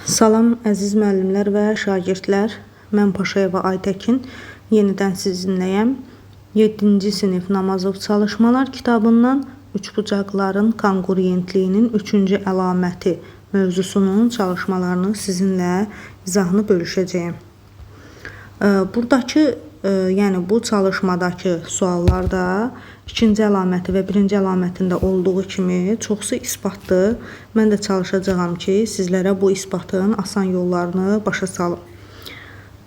Salam əziz müəllimlər və şagirdlər. Mən Paşayeva Aytəkin. Yenidən sizinləyəm. 7-ci sinif Namazov çalışmalar kitabından üçbucaqların konqruentliyinin 3-cü əlaməti mövzusunun çalışmalarını sizinlə izahını bölüşəcəyəm. Buradakı, yəni bu çalışmadakı suallarda ikinci əlaməti və birinci əlamətində olduğu kimi çoxsu isbatdır. Mən də çalışacağam ki, sizlərə bu isbatın asan yollarını başa salım.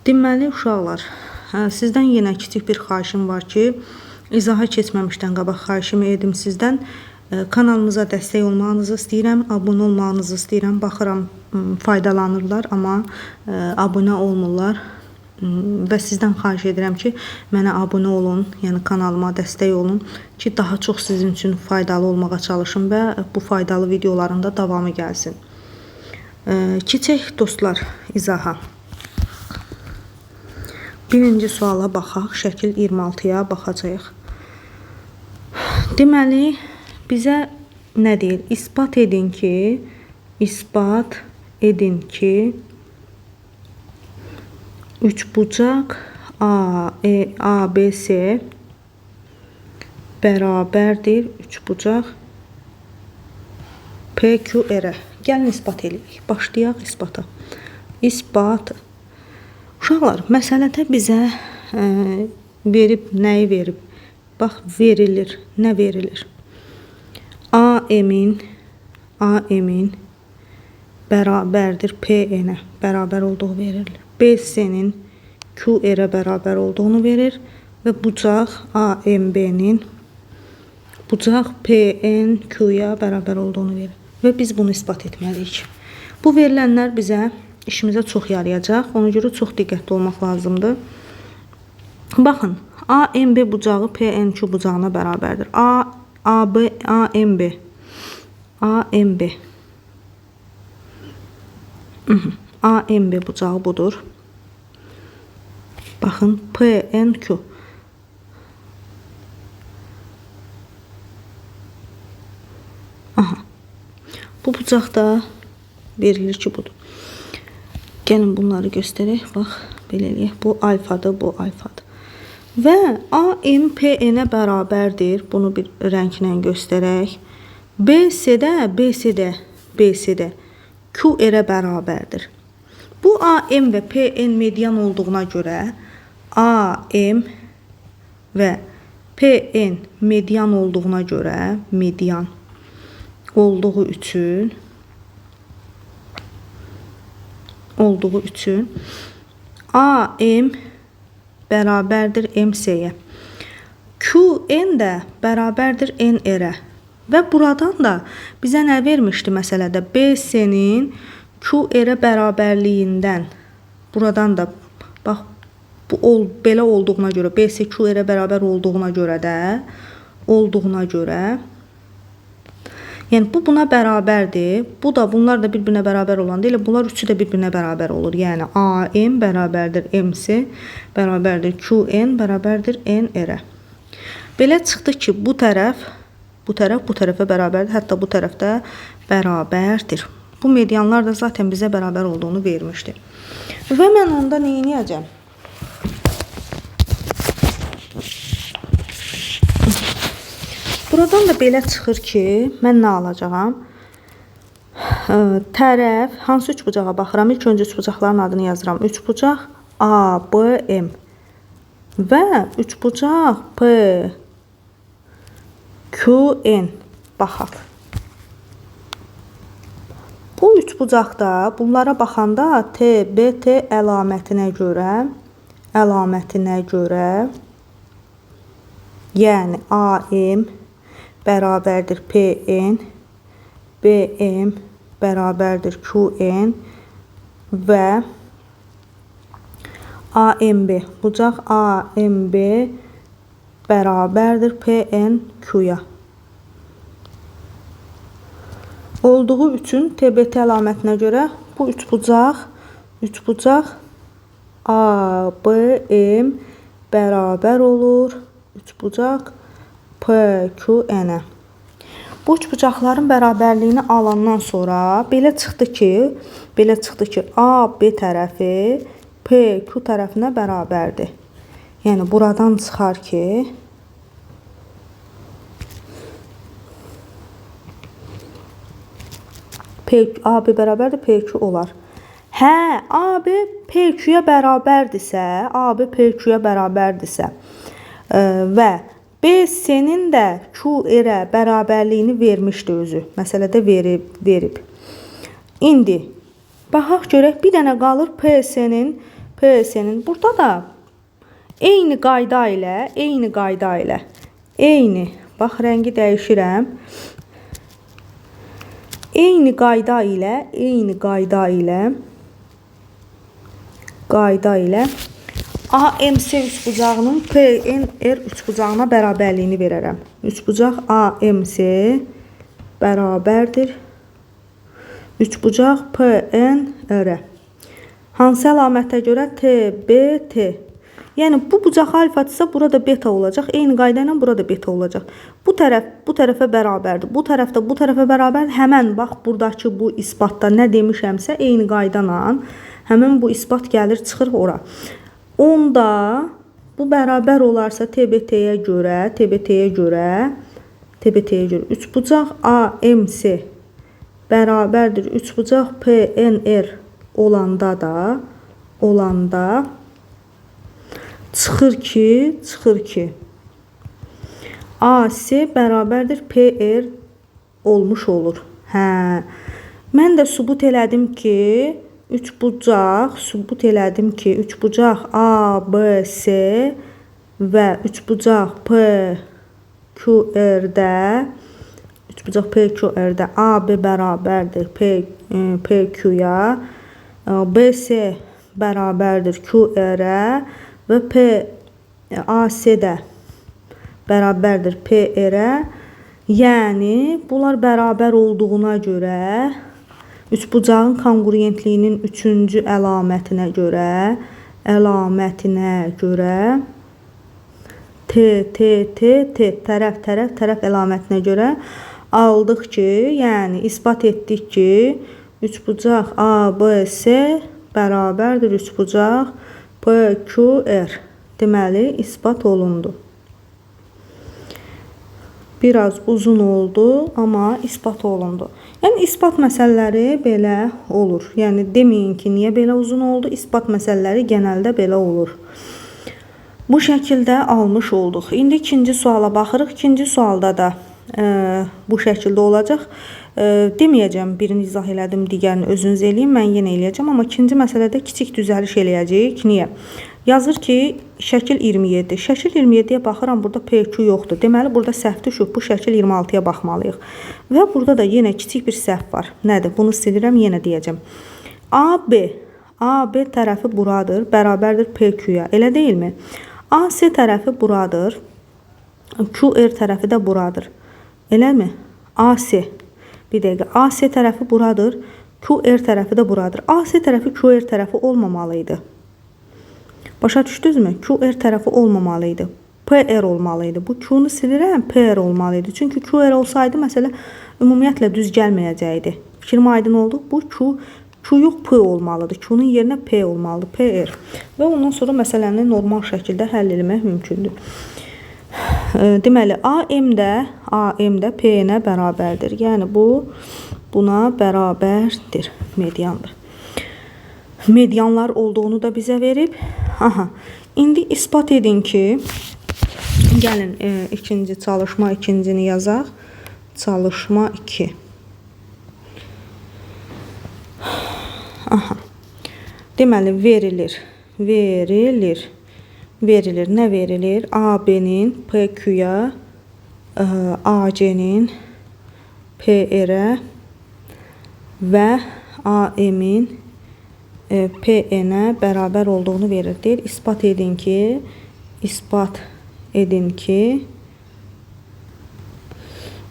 Deməli, uşaqlar, sizdən yenə kiçik bir xahişim var ki, izaha keçməmişdən qabaq xahişimi edim sizdən. Kanalımıza dəstək olmağınızı istəyirəm, abunə olmağınızı istəyirəm. Baxıram, faydalanırlar, amma abunə olmurlar. Və sizdən xahiş edirəm ki, mənə abunə olun, yəni kanalıma dəstək olun ki, daha çox sizin üçün faydalı olmağa çalışım və bu faydalı videoların da davamı gəlsin. Keçək dostlar izaha. Birinci suala baxaq, şəkil 26-ya baxacağıq. Deməli, bizə nə deyir? İsbat edin ki, isbat edin ki, üçbucaq A, E, A, B, C bərabərdir üçbucaq P, Q, R-ə. Gəlin isbat eləyək. Başlayaq isbata. İsbat. Uşaqlar, məsələdə bizə verib, nəyi verib? Bax, verilir. Nə verilir? AM-in bərabərdir PN-ə. Bərabər olduğu verilir. BC-nin QR-ə bərabər olduğunu verir və bucaq AMB-nin bucaq PNQ-ya bərabər olduğunu verir. Və biz bunu isbat etməliyik. Bu verilənlər bizə işimizə çox yarayacaq. Ona görə çox diqqətli olmaq lazımdır. Baxın, AMB bucağı PNQ bucağına bərabərdir. A, B, AMB. AMB. AMB bucağı budur. Baxın, PNQ. Aha. Bu bucaq da verilir ki, budur. Gəlin bunları göstərək. Bax, belə eləyək. Bu alfadır, bu alfadır. Və AMPN-ə bərabərdir. Bunu bir rənglə göstərək. BC-də, BC-də, BC-də QR-ə bərabərdir. Bu AM və PN median olduğuna görə AM və PN median olduğuna görə median olduğu üçün AM bərabərdir MC-yə. QN də bərabərdir NR-ə. Və buradan da bizə nə vermişdi məsələdə? BC-nin QR-ə bərabərliyindən buradan da bax bu belə olduğuna görə BC QR-ə bərabər olduğuna görə də yəni bu buna bərabərdir. Bu da bunlar da bir-birinə bərabər olanda elə bunlar üçü də bir-birinə bərabər olur. Yəni AM bərabərdir MC bərabərdir QN bərabərdir NR-ə. Belə çıxdı ki, bu tərəf bu tərəf bu tərəfə bərabərdir. Hətta bu tərəfdə bərabərdir. Bu medianlar da zaten bizə bərabər olduğunu vermişdi. Və mən onda nə edəcəm? Buradan da belə çıxır ki, mən nə alacağam? Tərəf, hansı üçbucağa baxıram? İlk öncə üçbucaqların adını yazıram. Üçbucaq A, B, M və üçbucaq P, Q, N. Baxaq. Bu üçbucaqda bunlara baxanda T, B, T əlamətinə görə, yəni AM bərabərdir PN, BM bərabərdir QN və AMB, bucaq AMB bərabərdir PNQ-ya. Olduğu üçün TBT əlamətinə görə bu üçbucaq A, B, M bərabər olur üçbucaq P, Q, N-ə. Bu üçbucaqların bərabərliyini alandan sonra belə çıxdı ki, Belə çıxdı ki, AB tərəfi PQ tərəfinə bərabərdir. Yəni, buradan çıxar ki, AB bərabərdir, PQ olar. Hə, AB PQ-yə bərabərdirsə, AB PQ-yə bərabərdirsə və BC-nin də QR-ə bərabərliyini vermişdi özü. Məsələdə verib. İndi baxaq görək, bir dənə qalır PC-nin. Burada da eyni qayda ilə, eyni, bax rəngi dəyişirəm. Eyni qayda ilə AMC üçbucağının PNR üçbucağına bərabərliyini verərəm. Üçbucaq AMC bərabərdir üçbucaq PNR-ə. Hansı əlamətə görə? TBT. Yəni, bu bucaq alfadırsa, burada beta olacaq. Eyni qayda ilə burada beta olacaq. Bu tərəf bu tərəfə bərabərdir. Bu tərəf də bu tərəfə bərabərdir. Həmən, bax, buradakı bu isbatda nə demişəmsə, eyni qayda ilə həmən bu isbat gəlir, çıxır ora. Onda bu bərabər olarsa TBT-yə görə, üçbucaq AMC bərabərdir üçbucaq PNR olanda çıxır ki, AC bərabərdir PR olmuş olur. Hə, mən də sübut elədim ki, üçbucaq ABC və üçbucaq PQR-də AB bərabərdir PQ-ya, BC bərabərdir QR-ə və AC də bərabərdir PR-ə. Yəni, bunlar bərabər olduğuna görə, üçbucağın konqruentliyinin üçüncü əlamətinə görə, T, T, T, T, tərəf, tərəf, tərəf əlamətinə görə aldıq ki, yəni isbat etdik ki, üçbucaq ABC bərabərdir üçbucaq PQR. Deməli, isbat olundu. Biraz uzun oldu, amma isbat olundu. Yəni, isbat məsələləri belə olur. Yəni, deməyin ki, niyə belə uzun oldu? İsbat məsələləri genəldə belə olur. Bu şəkildə almış olduq. İndi ikinci suala baxırıq. İkinci sualda da bu şəkildə olacaq. Deməyəcəm, birini izah elədim, digərini özünüz eləyin, mən yenə eləyəcəm. Amma ikinci məsələdə kiçik düzəliş eləyəcəyik. Niyə? Yazır ki, şəkil 27. Şəkil 27-yə baxıram, burada PQ yoxdur. Deməli, burada səhv düşüb, bu şəkil 26-ya baxmalıyıq. Və burada da yenə kiçik bir səhv var. Nədir? Bunu silirəm, yenə deyəcəm. AB tərəfi buradır, bərabərdir PQ-ya. Elə deyilmi? AC tərəfi buradır, QR tərəfi də buradır. Eləmi? AC. Bir dəqiqə. AC tərəfi buradır, QR tərəfi də buradır. AC tərəfi QR tərəfi olmamalı idi. Başa düşdünüzmü? QR tərəfi olmamalı idi. PR olmalı idi. Bu Q-nu silirəm, PR olmalı idi. Çünki QR olsaydı, məsələ ümumiyyətlə düz gəlməyəcəkdi. Fikrim aydın oldu. Bu Q yox, P olmalıdır. Q-nun yerinə P olmalıdır. PR. Və ondan sonra məsələni normal şəkildə həll etmək mümkündür. Deməli, AM də PN-ə bərabərdir. Yəni, bu buna bərabərdir. Mediandır. Medianlar olduğunu da bizə verib. Aha. İndi isbat edin ki, gəlin ikinci çalışma ikincini yazaq. Çalışma 2. Aha. Deməli, verilir. Verilir. Verilir. Nə verilir? AB-nin PQ-ya, AC-nin PR-ə və AM-in PN-ə bərabər olduğunu verir. Deyir, isbat edin ki,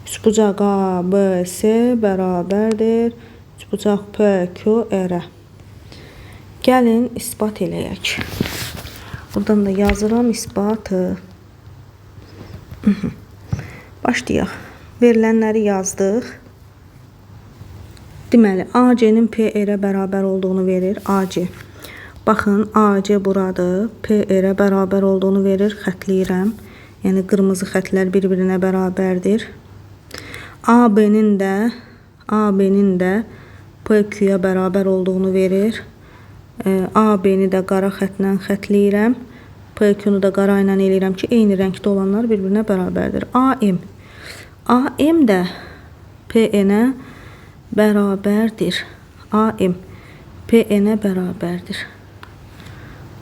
üçbucaq ABC bərabərdir üçbucaq PQR-ə. Gəlin, isbat eləyək. Buradan da yazıram isbatı. Başlayaq. Verilənləri yazdıq. Deməli, AC-nin PR-ə bərabər olduğunu verir. AC. Baxın, AC buradır. PR-ə bərabər olduğunu verir. Xətləyirəm. Yəni, qırmızı xətlər bir-birinə bərabərdir. AB-nin də PQ-ya bərabər olduğunu verir. AB-ni də qara xətlə xətləyirəm. PQ-nu da qara ilə eləyirəm ki, eyni rəngdə olanlar bir-birinə bərabərdir. AM. AM də PN-ə bərabərdir. AM PN-ə bərabərdir.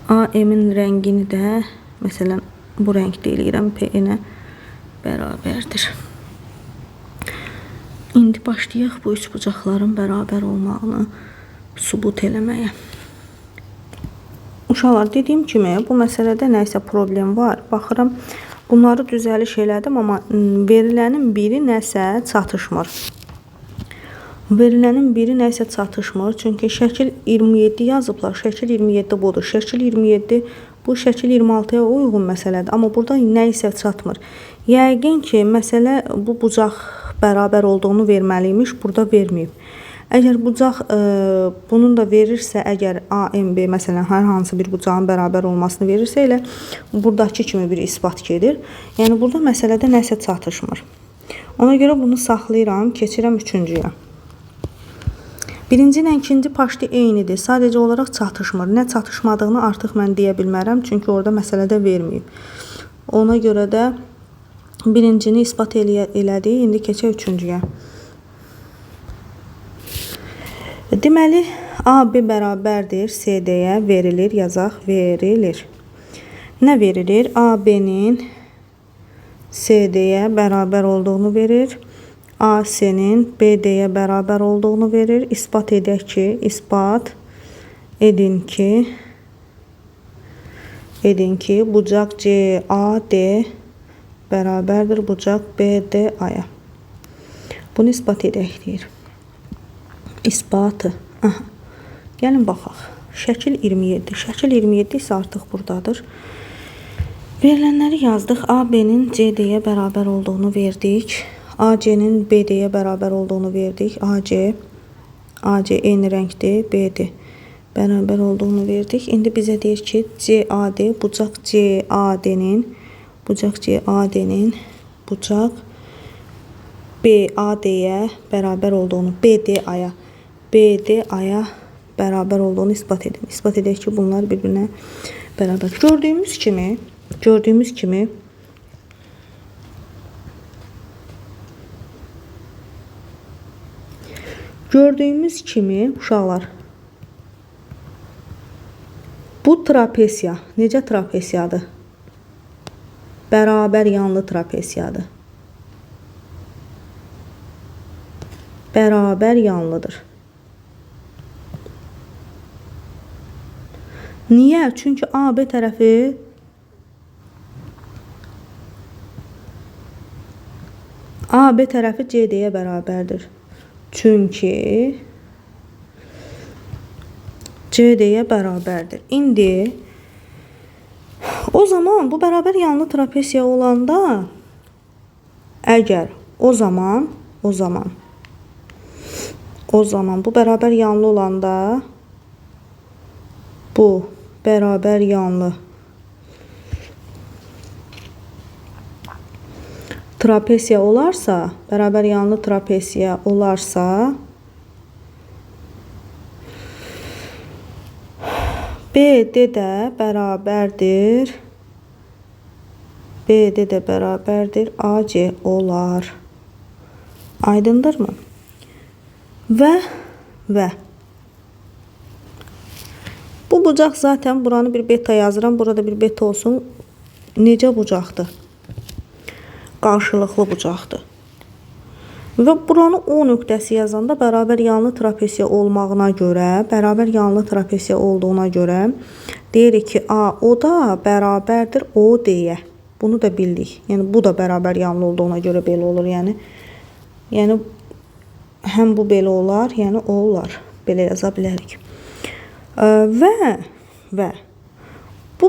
AM-in rəngini də, məsələn, bu rəngdə eləyirəm, PN-ə bərabərdir. İndi başlayaq bu üçbucaqların bərabər olmağını sübut eləməyə. Uşaqlar, dediyim kimi, bu məsələdə nəsə problem var. Baxıram, bunları düzəliş elədim, amma verilənin biri nəsə çatışmır. Verilənin biri nəsə çatışmır. Çünki şəkil 27 yazıblar. Şəkil 27 budur. Şəkil 27 bu şəkil 26-ya uyğun məsələdir. Amma burada nə isə çatmır. Yəqin ki, məsələ bu bucaq bərabər olduğunu verməliymiş. Burada verməyib. Əgər bucaq bunun da verirsə, əgər AMB məsələn hər hansı bir bucağın bərabər olmasını verirsə, elə buradakı kimi bir isbat gedir. Yəni burada məsələdə nəsə çatışmır. Ona görə bunu saxlayıram, keçirəm üçüncüyə. Birinci ilə ikinci paşti eynidir. Sadəcə olaraq çatışmır. Nə çatışmadığını artıq mən deyə bilmərəm. Çünki orada məsələdə verməyib. Ona görə də birincini isbat elədik. İndi keçək üçüncüyə. Deməli, AB bərabərdir CD-yə verilir. Yazaq, verilir. Nə verilir? AB-nin CD-yə bərabər olduğunu verir. AC-nin BD-yə bərabər olduğunu verir. İsbat edək ki, isbat edin ki, bucaq CAD bərabərdir bucaq BDA-ya. Bunu isbat edək deyir. İsbatı. Aha. Gəlin baxaq. Şəkil 27. Şəkil 27 isə artıq buradadır. Verilənləri yazdıq. AB-nin CD-yə bərabər olduğunu verdik. AC-nin BD-yə bərabər olduğunu verdik. AC eyni rəngdir, BD bərabər olduğunu verdik. İndi bizə deyir ki, CAD, bucaq CAD-nin, bucaq BAD-yə bərabər olduğunu, BDA-ya bərabər olduğunu isbat edin. İsbat edək ki, bunlar bir-birinə bərabər. Gördüyümüz kimi, uşaqlar, bu trapesiya, necə trapesiyadır? Bərabər yanlı trapesiyadır. Bərabər yanlıdır. Niyə? Çünki AB tərəfi CD-yə bərabərdir. Çünki CD-yə bərabərdir. İndi o zaman bu bərabər yanlı trapesiya olanda əgər o zaman bu bərabər yanlı olanda bu bərabər yanlı trapesiya olarsa, bərabər yanlı trapesiya olarsa, BD də bərabərdir. BD də bərabərdir. AC olar. Aydındırmı? Və bu bucaq zaten buranı bir beta yazıram. Burada bir beta olsun. Necə bucaqdır? Qarşılıqlı bucaqdır. Və buranı O nöqtəsi yazanda bərabər yanlı trapesiya olmağına görə, bərabər yanlı trapesiya olduğuna görə deyirik ki, AO da bərabərdir OD-yə. Bunu da bildik. Yəni bu da bərabər yanlı olduğuna görə belə olur. Yəni həm bu belə olar, yəni o olar. Belə yaza bilərik. Və bu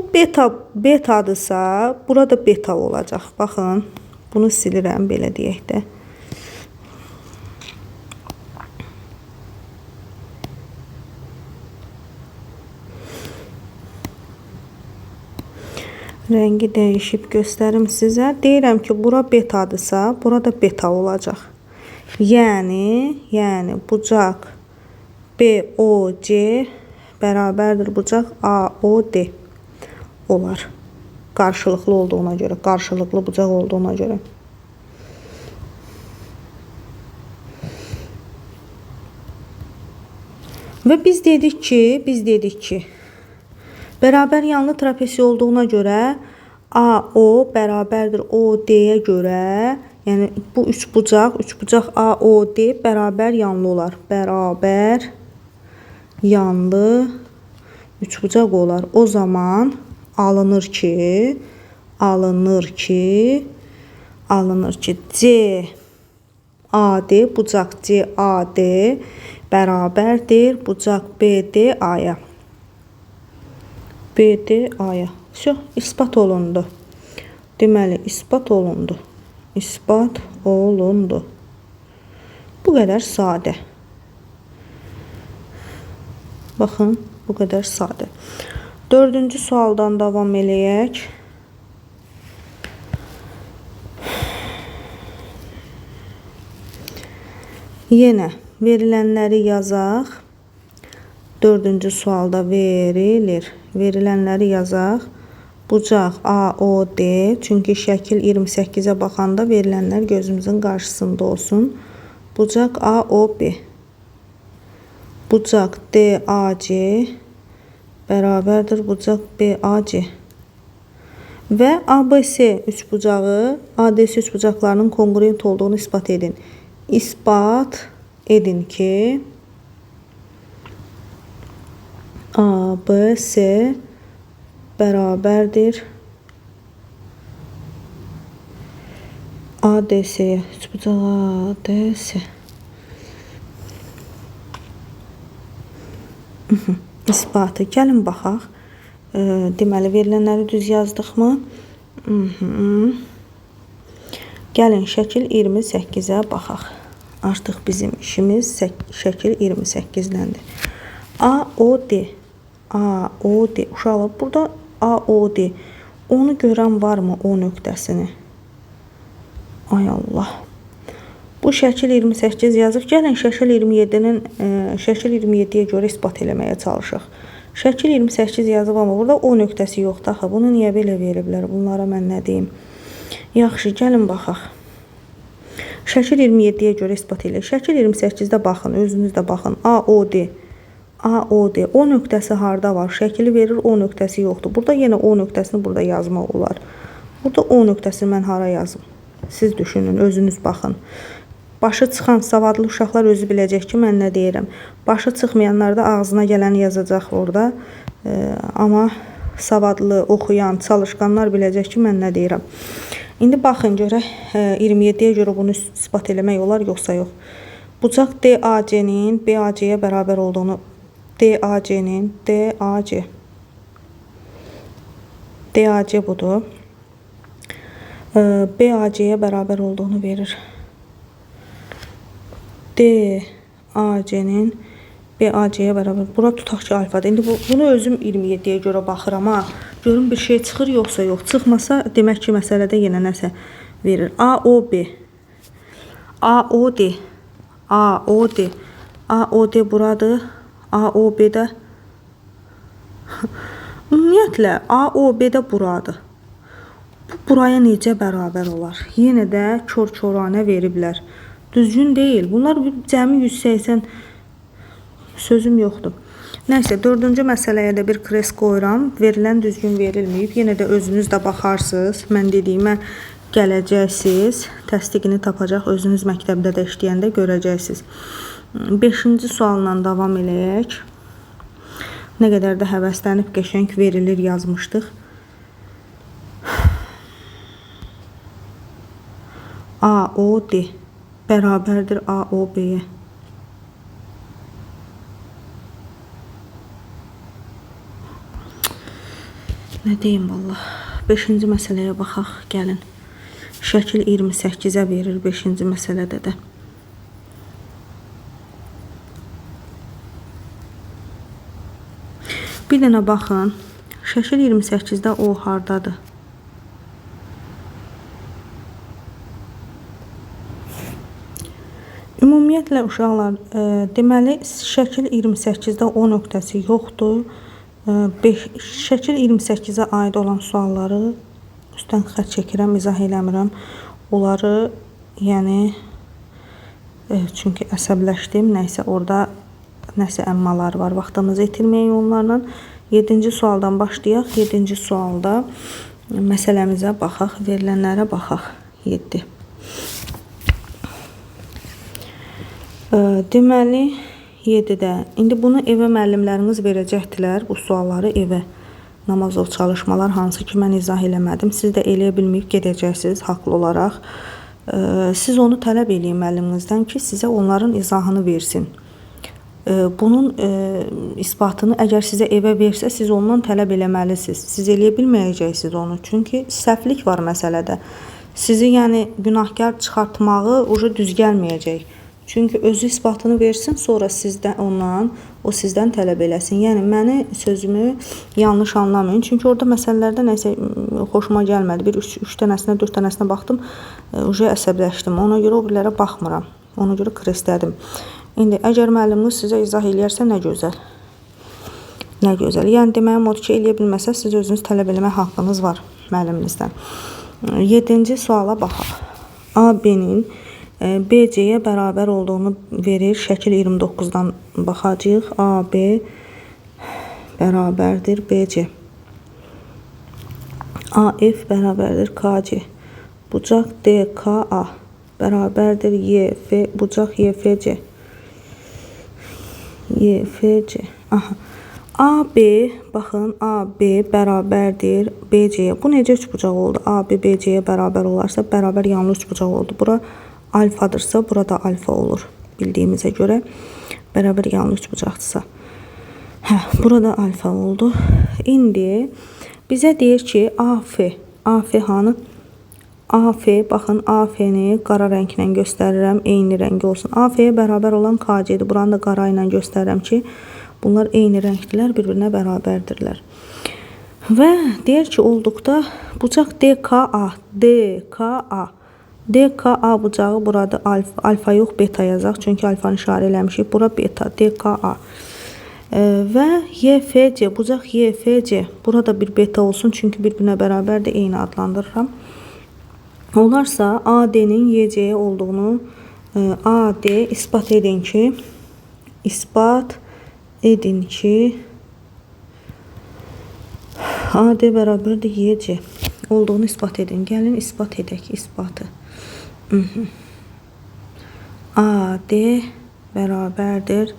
betadırsa, burada beta olacaq. Baxın, bunu silirəm, belə deyək də. Rəngi dəyişib göstərim sizə. Deyirəm ki, bura betadırsa, burada beta olacaq. Yəni bucaq BOC bərabərdir bucaq AOD olar. Qarşılıqlı olduğuna görə, qarşılıqlı bucaq olduğuna görə. Və biz dedik ki, bərabər yanlı trapesiya olduğuna görə AO bərabərdir OD-yə görə, yəni bu üçbucaq AOD bərabər yanlı olar. Bərabər yanlı üçbucaq olar. O zaman alınır ki, CAD, bucaq CAD bərabərdir bucaq BDA-ya. BDA-ya. Vəsyo, isbat olundu. Deməli, isbat olundu. İsbat olundu. Bu qədər sadə. Baxın, bu qədər sadə. Dördüncü sualdan davam eləyək. Yenə verilənləri yazaq. Dördüncü sualda verilir. Verilənləri yazaq. Bucaq AOD. Çünki şəkil 28-ə baxanda verilənlər gözümüzün qarşısında olsun. Bucaq AOB. Bucaq DAC bərabərdir bucaq BAC. Və ABC üçbucağı ADC üçbucaqlarının konqruent olduğunu isbat edin. İsbat edin ki ABC bərabərdir ADC-yə. Üçbucaq ADC. İsbatı. Gəlin baxaq. Deməli, verilənləri düz yazdıqmı? Gəlin, şəkil 28-ə baxaq. Artıq bizim işimiz şəkil 28-dəndir. AOD. AOD. Uşaqlar, burada AOD. Onu görən varmı o nöqtəsini? Ay Allah. Bu şəkil 28 yazıb. Gəlin şəkil 27-nin şəkil 27-yə görə isbat eləməyə çalışaq. Şəkil 28 yazıb, amma burada o nöqtəsi yoxdur axı. Bunu niyə belə veriblər? Bunlara mən nə deyim? Yaxşı, gəlin baxaq. Şəkil 27-yə görə isbat eləyək. Şəkil 28-də baxın, özünüz də baxın. AOD. AOD. O nöqtəsi harda var? Şəkili verir, O nöqtəsi yoxdur. Burada yenə O nöqtəsini burada yazmaq olar. Burada O nöqtəsini mən hara yazım? Siz düşünün, özünüz baxın. Başı çıxan savadlı uşaqlar özü biləcək ki, mən nə deyirəm. Başı çıxmayanlar da ağzına gələni yazacaq orada. Amma savadlı, oxuyan, çalışqanlar biləcək ki, mən nə deyirəm. İndi baxın görək, 27-yə görə bunu isbat eləmək olar, yoxsa yox. Bucaq DAC-nin BAC-yə bərabər olduğunu, DAC-nin DAC. DAC budur. BAC-yə bərabər olduğunu verir. DAC-nin BAC-yə bərabər. Bura tutaq ki, alfadır. İndi bunu özüm 27-yə görə baxıram ha. Görüm bir şey çıxır yoxsa yox. Çıxmasa demək ki, məsələdə yenə nəsə verir. AOB. AOD. AOD. AOD buradır. AOB-də ümumiyyətlə AOB-də buradır. Bu buraya necə bərabər olar? Yenə də kor-koranə veriblər. Düzgün deyil. Bunlar cəmi 180 sözüm yoxdur. Nəysə, dördüncü məsələyə də bir kres qoyuram. Verilən düzgün verilməyib. Yenə də özünüz də baxarsınız. Mən dediyimə gələcəksiniz. Təsdiqini tapacaq. Özünüz məktəbdə də işləyəndə görəcəksiniz. Beşinci sualla davam eləyək. Nə qədər də həvəslənib qəşəng verilir yazmışdıq. AOD bərabərdir AOB-yə. Nə deyim vallah. Beşinci məsələyə baxaq. Gəlin. Şəkil 28-ə verir beşinci məsələdə də. Bir dənə baxın. Şəkil 28-də O hardadır? Ümumiyyətlə uşaqlar, deməli şəkil 28-də O nöqtəsi yoxdur. Şəkil 28-ə aid olan sualları üstdən xətt çəkirəm, izah eləmirəm. Onları, yəni çünki əsəbləşdim, nəysə orada nəsə əmmalar var. Vaxtımızı itirməyək onlarla. 7-ci sualdan başlayaq. 7-ci sualda məsələmizə baxaq, verilənlərə baxaq. 7. Deməli, 7-də. İndi bunu evə müəllimləriniz verəcəkdilər, bu sualları evə. Namazov çalışmalar, hansı ki mən izah eləmədim. Siz də eləyə bilməyib gedəcəksiniz haqlı olaraq. Siz onu tələb eləyin müəlliminizdən ki, sizə onların izahını versin. Bunun isbatını əgər sizə evə versə, siz ondan tələb eləməlisiniz. Siz eləyə bilməyəcəksiniz onu. Çünki səhvlik var məsələdə. Sizi yəni günahkar çıxartmağı ucu düz gəlməyəcək. Çünki özü isbatını versin, sonra sizdən ondan, o sizdən tələb eləsin. Yəni məni sözümü yanlış anlamayın. Çünki orada məsələlərdə nəsə xoşuma gəlmədi. Bir üç dənəsinə, 4 dənəsinə baxdım, ucu əsəbləşdim. Ona görə o birilərə baxmıram. Ona görə krestlədim. İndi əgər müəlliminiz sizə izah eləyərsə nə gözəl. Nə gözəl. Yəni deməyim odur ki, eləyə bilməsə siz özünüz tələb eləmək haqqınız var müəlliminizdən. 7-ci suala baxaq. AB-nin BC-yə bərabər olduğunu verir. Şəkil 29-dan baxacağıq. AB bərabərdir BC. AF bərabərdir KC. Bucaq DKA bərabərdir YF, bucaq YFC. YFC. Aha. AB, baxın, AB bərabərdir BC-yə. Bu necə üçbucaq oldu? AB BC-yə bərabər olarsa, bərabər yanlı üçbucaq oldu. Bura alfadırsa, burada alfa olur. Bildiyimizə görə bərabər yanlı üçbucaqdırsa. Hə, burada alfa oldu. İndi bizə deyir ki, AF, AF hanı? AF, baxın, AF-ni qara rənglə göstərirəm, eyni rəngi olsun. AF-yə bərabər olan KC-dir. Buranı da qara ilə göstərirəm ki, bunlar eyni rəngdilər, bir-birinə bərabərdirlər. Və deyir ki, olduqda bucaq DKA, DKA, DKA bucağı burada alfa, alfa yox, beta yazaq. Çünki alfanı işarə eləmişik. Bura beta, DKA. Və YFC, bucaq YFC. Burada bir beta olsun, çünki bir-birinə bərabərdir, eyni adlandırıram. Olarsa AD-nin YC-yə olduğunu AD isbat edin ki, AD bərabərdir YC olduğunu isbat edin. Gəlin isbat edək, isbatı. AD bərabərdir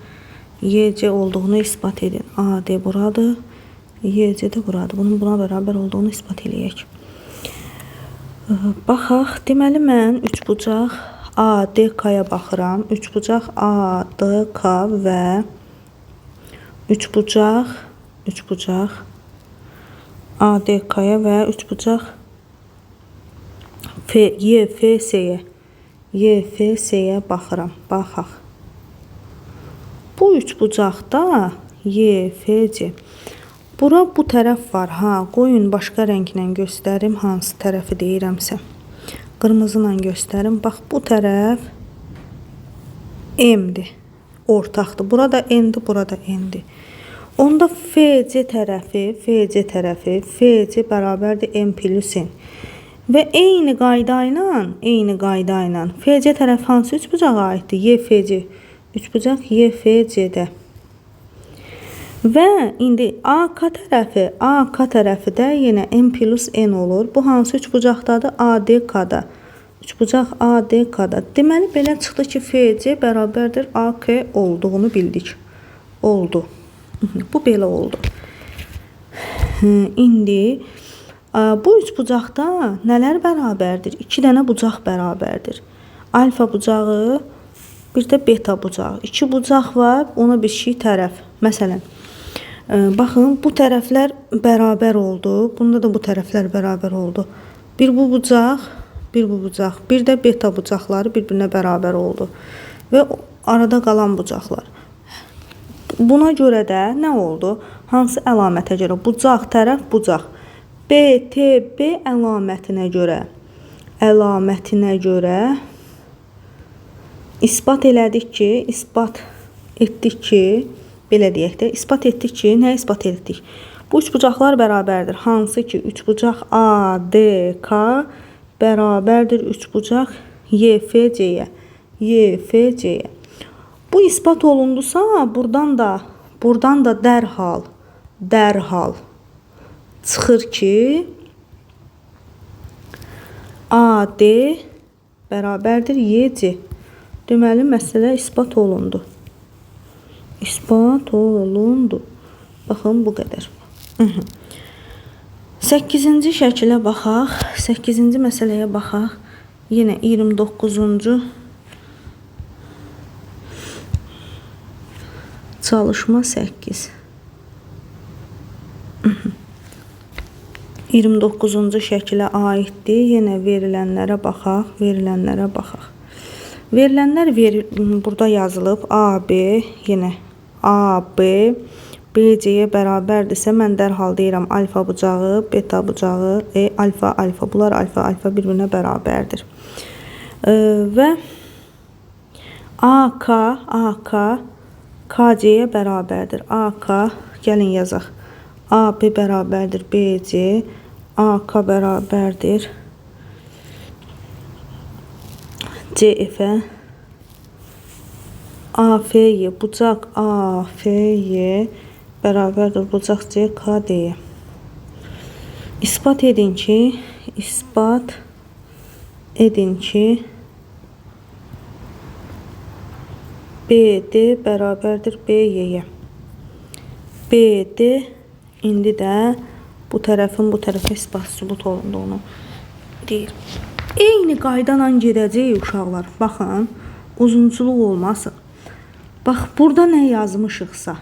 YC olduğunu isbat edin. AD buradır, YC də buradır. Bunun buna bərabər olduğunu isbat eləyək. Baxaq, deməli mən üçbucaq ADK-ya baxıram. Üçbucaq ADK və üçbucaq ADK-ya və üçbucaq YFC-yə baxıram. Baxaq. Bu üçbucaqda YFC. Bura bu tərəf var. Ha, qoyun başqa rənglə göstərim. Hansı tərəfi deyirəmsə. Qırmızı ilə göstərim. Bax, bu tərəf M-dir. Ortaqdır. Burada N-dir, burada N-dir. Onda FC tərəfi, FC bərabərdir M plus N. Və eyni qayda ilə, FC tərəfi hansı üçbucağa aiddir? YFC. Üçbucaq YFC-də. Və indi AK tərəfi də yenə M plus N olur. Bu hansı üçbucaqdadır? ADK-da. Üçbucaq ADK-da. Deməli, belə çıxdı ki, FC bərabərdir AK olduğunu bildik. Oldu. Bu belə oldu. İndi bu üçbucaqda nələr bərabərdir? 2 dənə bucaq bərabərdir. Alfa bucağı, bir də beta bucağı. 2 bucaq var, ona bir şey tərəf. Məsələn, baxın, bu tərəflər bərabər oldu. Bunda da bu tərəflər bərabər oldu. Bir bu bucaq, bir bu bucaq, bir də beta bucaqları bir-birinə bərabər oldu. Və arada qalan bucaqlar. Buna görə də nə oldu? Hansı əlamətə görə? Bucaq, tərəf, bucaq. BTB əlamətinə görə. İsbat elədik ki, isbat etdik ki, belə deyək də, isbat etdik ki, nə isbat etdik? Bu üçbucaqlar bərabərdir. Hansı ki, üçbucaq ADK bərabərdir üçbucaq YFC-yə. YFC-yə. Bu isbat olundusa, buradan da dərhal çıxır ki, AD bərabərdir YC. Deməli, məsələ isbat olundu. İsbat olundu. Baxın, bu qədər. 8-ci şəkilə baxaq. 8-ci məsələyə baxaq. Yenə 29-cu çalışma 8. 29-cu şəkilə aiddir. Yenə verilənlərə baxaq. Verilənlərə baxaq. Verilənlər burada yazılıb. AB, yenə AB, BC-yə bərabərdirsə, mən dərhal deyirəm alfa bucağı, beta bucağı, alfa, alfa. Bunlar alfa, alfa bir-birinə bərabərdir. Və AK, AK, KC-yə bərabərdir. AK, gəlin yazaq. AB bərabərdir BC, AK bərabərdir CF-ə, AFY, bucaq AFY bərabərdir bucaq CKD-yə. İsbat edin ki, BD bərabərdir BY-yə. BD indi də bu tərəfin bu tərəfə isbat sübut olunduğunu deyir. Eyni qayda ilə gedəcəyik uşaqlar. Baxın, uzunçuluq olmasın. Bax, burada nə yazmışıqsa,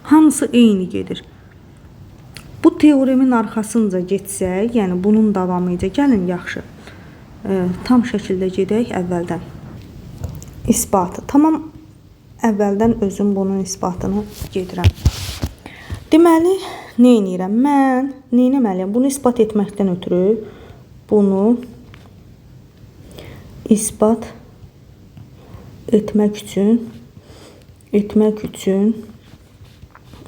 hamısı eyni gedir. Bu teoremin arxasınca getsək, yəni bunun davamı ilə, gəlin yaxşı, tam şəkildə gedək əvvəldən. İsbatı. Tamam, əvvəldən özüm bunun isbatını gedirəm. Deməli, nə edirəm? Mən nə etməliyəm? Bunu isbat etməkdən ötürü bunu isbat etmək üçün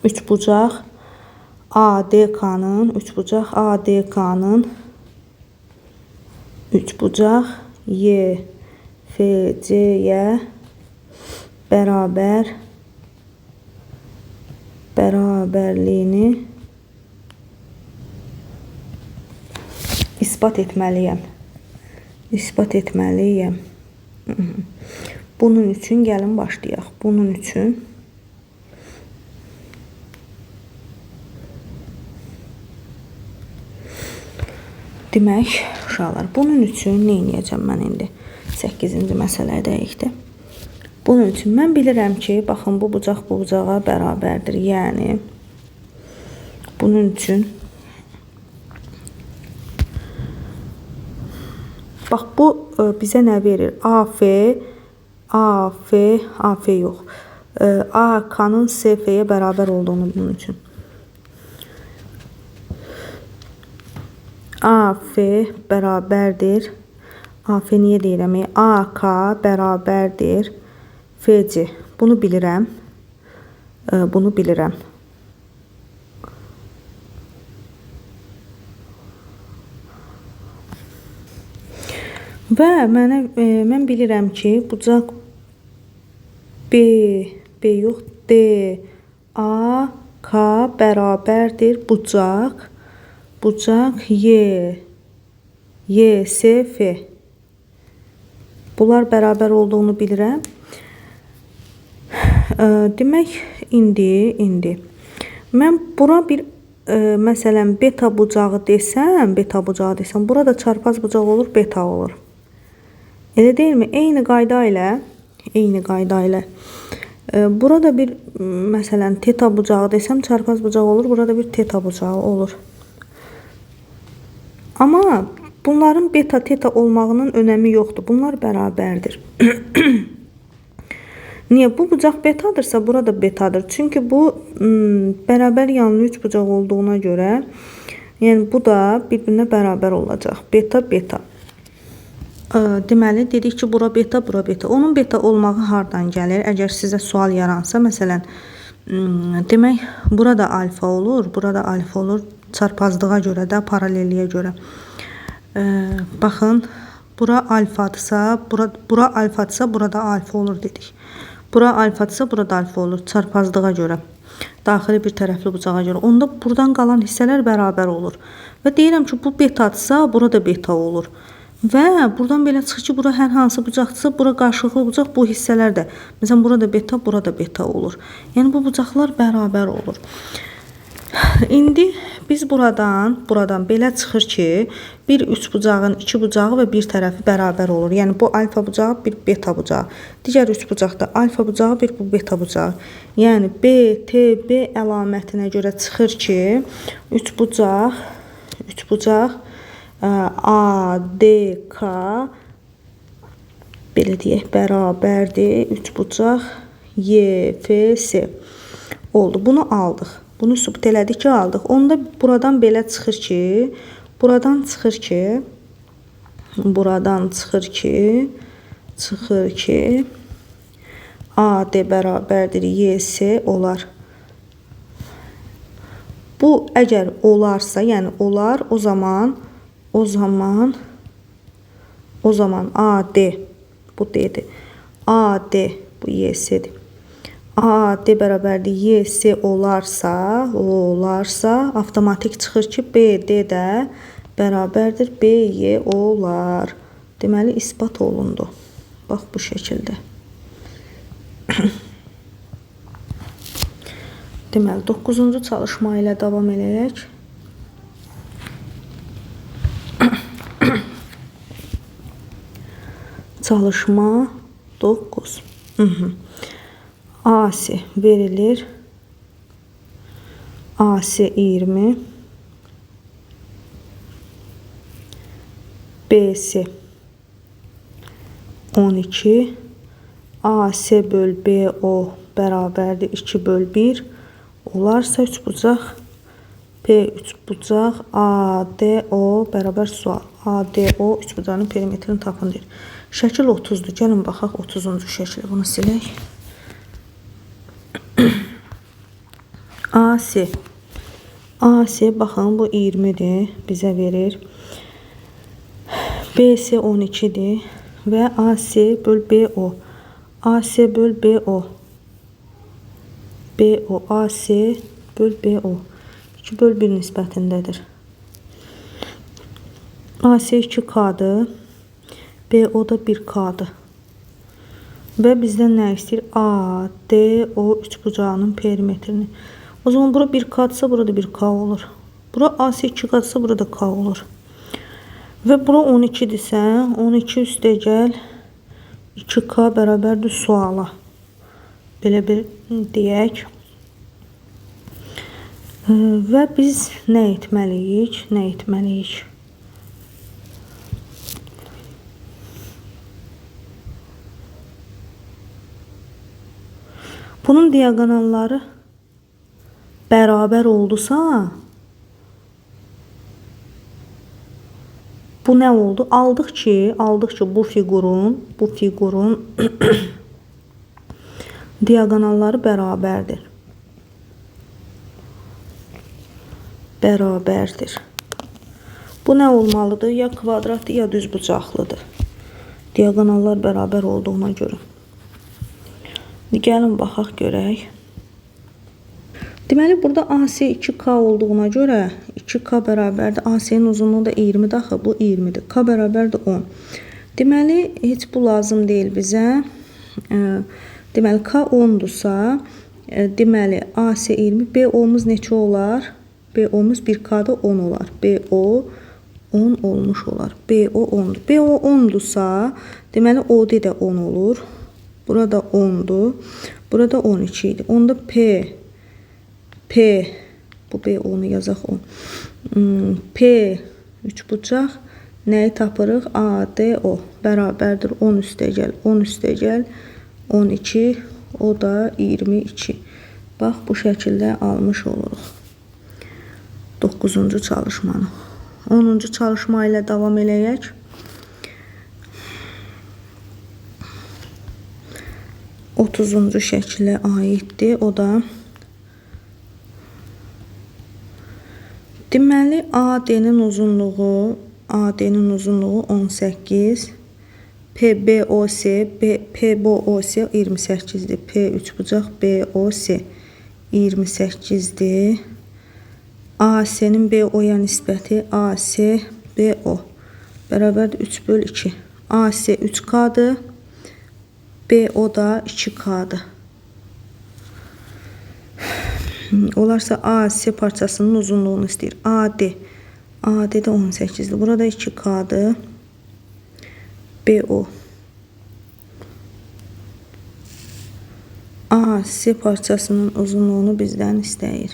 üçbucaq ADK-nın üçbucaq YFC-yə bərabərliyini isbat etməliyəm. İsbat etməliyəm. Bunun üçün gəlin başlayaq. Bunun üçün demək, uşaqlar, bunun üçün nə edəcəm mən indi? 8-ci məsələdəyik də. Bunun üçün mən bilirəm ki, baxın, bu bucaq bu bucağa bərabərdir. Yəni, bunun üçün bax, bu bizə nə verir? AF, AF yox. AK-nın SF-yə bərabər olduğunu bunun üçün. AF bərabərdir. AF niyə deyirəm? AK bərabərdir FC. Bunu bilirəm. Bunu bilirəm. Və mən bilirəm ki, bucaq B, B yox, D, A, K bərabərdir bucaq Y, Y, S, F. Bunlar bərabər olduğunu bilirəm. Demək, indi. Mən bura bir, məsələn, beta bucağı desəm, burada çarpaz bucaq olur, beta olur. Elə deyilmi? Eyni qayda ilə. Burada bir, məsələn, teta bucağı desəm, çarpaz bucağı olur, burada bir teta bucağı olur. Amma bunların beta, teta olmağının önəmi yoxdur. Bunlar bərabərdir. Niyə? Bu bucaq betadırsa, burada betadır. Çünki bu bərabər yanlı üç bucaq olduğuna görə, Yəni bu da bir-birinə bərabər olacaq. Beta, beta. Deməli, dedik ki, bura beta, bura beta. Onun beta olmağı hardan gəlir? Əgər sizə sual yaransa, məsələn, demək, burada alfa olur, burada alfa olur. Çarpazlığa görə də, paralelliyə görə. Baxın, bura alfadırsa, bura alfadırsa, burada alfa olur dedik. Bura alfadırsa, burada alfa olur. Çarpazlığa görə. Daxili bir tərəfli bucağa görə. Onda buradan qalan hissələr bərabər olur. Və deyirəm ki, bu betadırsa, burada beta olur. Və buradan belə çıxır ki, bura hər hansı bucaqdırsa, bura qarşılıqlı bucaq, bu hissələr də. Məsələn, burada beta, burada beta olur. Yəni, bu bucaqlar bərabər olur. İndi biz buradan belə çıxır ki, bir üç bucağın iki bucağı və bir tərəfi bərabər olur. Yəni, bu alfa bucağı, bir beta bucağı. Digər üç bucaqda alfa bucağı, bir bu beta bucağı. Yəni, B, T, B əlamətinə görə çıxır ki, üç bucaq A, D, K, belə deyək, bərabərdir. Üç bucaq Y, F, S oldu. Bunu aldıq. Bunu sübut elədik ki, aldıq. Onda buradan belə çıxır ki, buradan çıxır ki, AD bərabərdir YS olar. Bu əgər olarsa, yəni olar, o zaman AD, bu D-dir. AD, bu YS-dir. AD bərabərdir YS olarsa, avtomatik çıxır ki, BD də bərabərdir BY olar. Deməli, isbat olundu. Bax, bu şəkildə. Deməli, 9-cu çalışma ilə davam eləyək. Çalışma 9. AC verilir. AC 20. BC 12. AC böl BO bərabərdir 2 böl 1. Olarsa üçbucaq P üçbucaq ADO bərabər sual. ADO üçbucağının perimetrini tapın deyir. Şəkil 30-dur. Gəlin baxaq 30-cu şəkli. Bunu silək. AC. AC baxın bu 20-dir. Bizə verir. BC 12-dir və AC böl BO. AC böl BO. BO. AC böl BO. 2 böl 1 nisbətindədir. AC 2K-dır. BO da 1K-dır. Və bizdən nə istəyir? A, D, O üçbucağının perimetrini. O zaman bura 1K-dırsa, burada 1K olur. Bura AC 2K-dırsa, burada K olur. Və bura 12-dirsə, 12 üstə gəl 2K bərabərdir suala. Belə bir deyək. Və biz nə etməliyik? Nə etməliyik? Bunun diaqonalları bərabər oldusa, bu nə oldu? Aldıq ki, bu fiqurun diaqonalları bərabərdir. Bərabərdir. Bu nə olmalıdır? Ya kvadratdır, ya düzbucaqlıdır. Diaqonallar bərabər olduğuna görə. Gəlin baxaq görək. Deməli, burada AC 2K olduğuna görə 2K bərabərdir. AC-nin uzunluğu da 20-dir axı, bu 20-dir. K bərabərdir 10. Deməli, heç bu lazım deyil bizə. Deməli, K 10-dursa, deməli, AC 20, BO-muz neçə olar? BO-muz 1K-da 10 olar. BO 10 olmuş olar. BO 10-dur. BO 10-dursa, deməli, OD də 10 olur. Burada 10-dur. Burada 12 idi. Onda P, bu BO-nu yazaq 10. P üçbucaq nəyi tapırıq? ADO bərabərdir 10 üstə gəl, 10 üstə gəl, 12, o da 22. Bax, bu şəkildə almış oluruq. 9-cu çalışmanı. 10-cu çalışma ilə davam eləyək. 30-cu şəklə aiddir. O da deməli AD-nin uzunluğu 18, PBOC PBOC 28-dir. P üçbucaq BOC 28-dir. AC-nin BO-ya nisbəti AC BO bərabərdir 3/2. AC 3K-dır. BO da 2K-dır. Olarsa AC parçasının uzunluğunu istəyir. AD. AD də 18-dir. Burada 2K-dır. BO. AC parçasının uzunluğunu bizdən istəyir.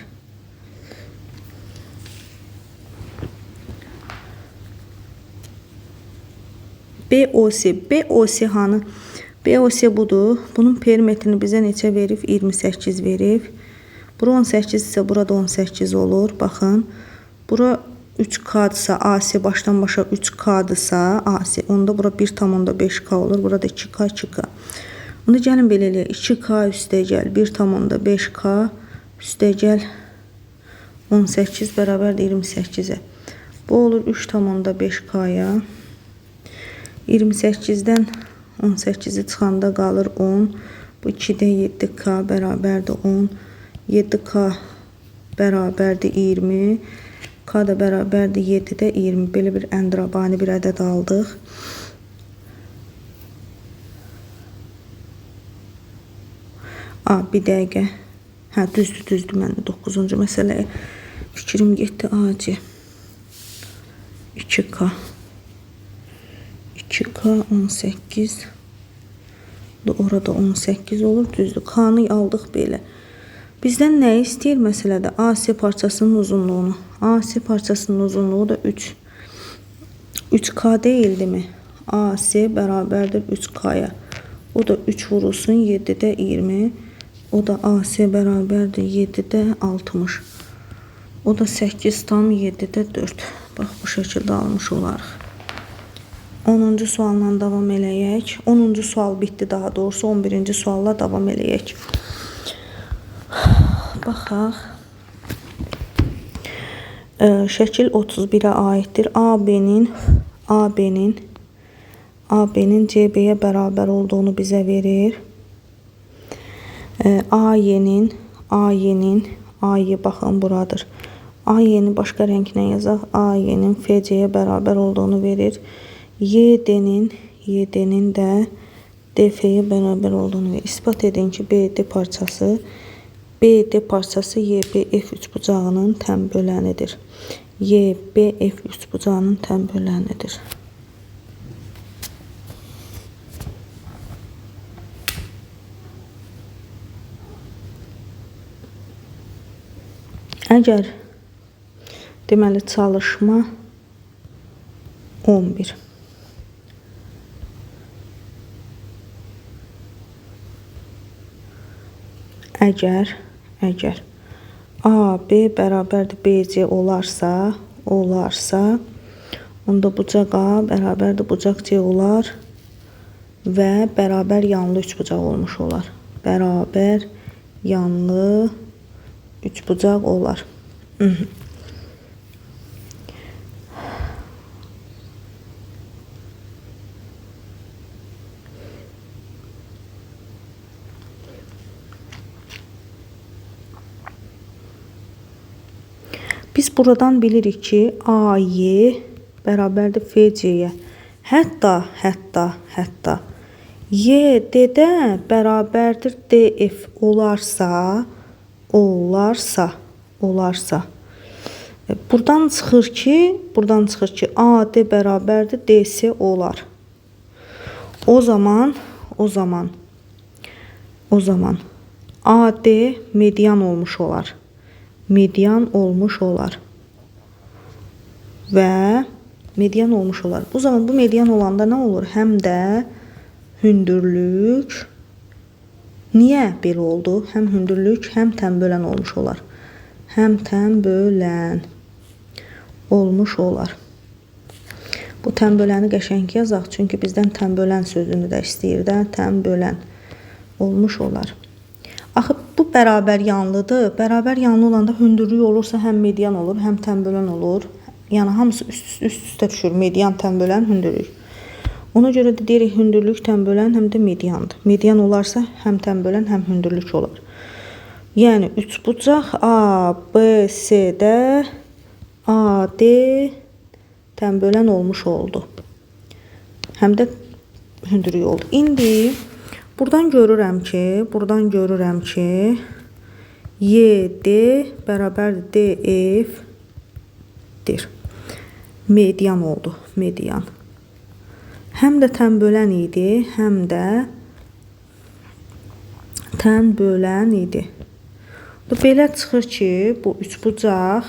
BOC. BOC hanı? BOC budur. Bunun perimetrini bizə neçə verib? 28 verib. Bura 18 isə burada 18 olur. Baxın. Bura 3K-dırsa, AC başdan başa 3K-dırsa, AC, onda bura 1,5K olur. Burada 2K, 2K. Onda gəlin belə eləyək. 2K üstə gəl 1,5K üstə gəl 18 bərabərdir 28-ə. Bu olur 3,5K-ya. 28-dən 18-i çıxanda qalır 10. Bu 2-də 7K bərabərdir 10. 7K bərabərdir 20. K da bərabərdir 7-də 20. Belə bir əndirabani bir ədəd aldıq. A, bir dəqiqə. Hə, düzdür, düzdür. Mən də 9-cu məsələyə fikrim getdi. AC 2K 2K 18. Orada 18 olur. Düzdür. K-nı aldıq belə. Bizdən nə istəyir məsələdə? AC parçasının uzunluğunu. AC parçasının uzunluğu da 3. 3K deyildimi? AC bərabərdir 3K-ya. O da 3 vurulsun 7-də 20. O da AC bərabərdir 7-də 60. O da 8,7-də 4. Bax, bu şəkildə almış olarıq. 10-cu sualla davam eləyək. 10-cu sual bitdi daha doğrusu. 11-ci sualla davam eləyək. Baxaq. Şəkil 31-ə aiddir. AB-nin CB-yə bərabər olduğunu bizə verir. AY-nin, AY baxın buradır. AY-ni başqa rənglə yazaq. AY-nin FC-yə bərabər olduğunu verir. YD-nin də DF-yə bərabər olduğunu verir. İspat edin ki, BD parçası YBF üçbucağının tən bölənidir. YBF üçbucağının tən bölənidir. Əgər deməli çalışma 11. Əgər AB bərabərdir BC olarsa, onda bucaq A bərabərdir bucaq C olar və bərabər yanlı üçbucaq olmuş olar. Bərabər yanlı üçbucaq olar. Biz buradan bilirik ki, AY bərabərdir FC-yə. Hətta YD-də bərabərdir DF olarsa. Buradan çıxır ki, AD bərabərdir DC olar. O zaman AD median olmuş olar. Və median olmuş olar. Bu zaman bu median olanda nə olur? Həm də hündürlük. Niyə belə oldu? Həm hündürlük, həm tənbölən olmuş olar. Həm tənbölən. olmuş olar. Bu tənböləni qəşəng yazaq, çünki bizdən tənbölən sözünü də istəyir də, tənbölən olmuş olar. Axı bu bərabər yanlıdır. Bərabər yanlı olanda hündürlük olursa həm median olur, həm tənbölən olur. Yəni hamısı üst-üstə düşür. Median, tənbölən, hündürlük. Ona görə də deyirik hündürlük tənbölən həm də mediandır. Median olarsa həm tənbölən, həm hündürlük olar. Yəni üçbucaq A, B, C-də A, D tənbölən olmuş oldu. Həm də hündürlük oldu. İndi buradan görürəm ki, YD bərabərdir DF-dir. Median oldu, median. Həm də tənbölən idi, həm də tənbölən idi. Belə çıxır ki, bu üçbucaq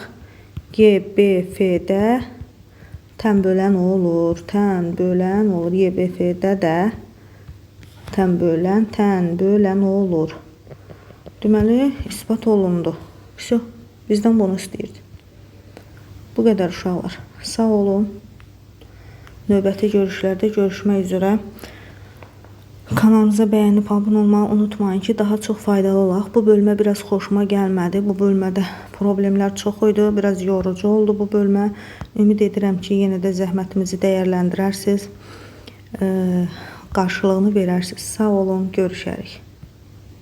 GBF-də tənbölən olur, tənbölən olur. YBF-də də tənbölən, tənbölən olur. Deməli, isbat olundu. Vəsə, bizdən bunu istəyirdi. Bu qədər uşaqlar. Sağ olun. Növbəti görüşlərdə görüşmək üzrə. Kanalımıza bəyənib abunə olmağı unutmayın ki, daha çox faydalı olaq. Bu bölmə biraz xoşuma gəlmədi. Bu bölmədə problemlər çox idi. Biraz yorucu oldu bu bölmə. Ümid edirəm ki, yenə də zəhmətimizi dəyərləndirərsiniz. Qarşılığını verərsiniz. Sağ olun, görüşərik.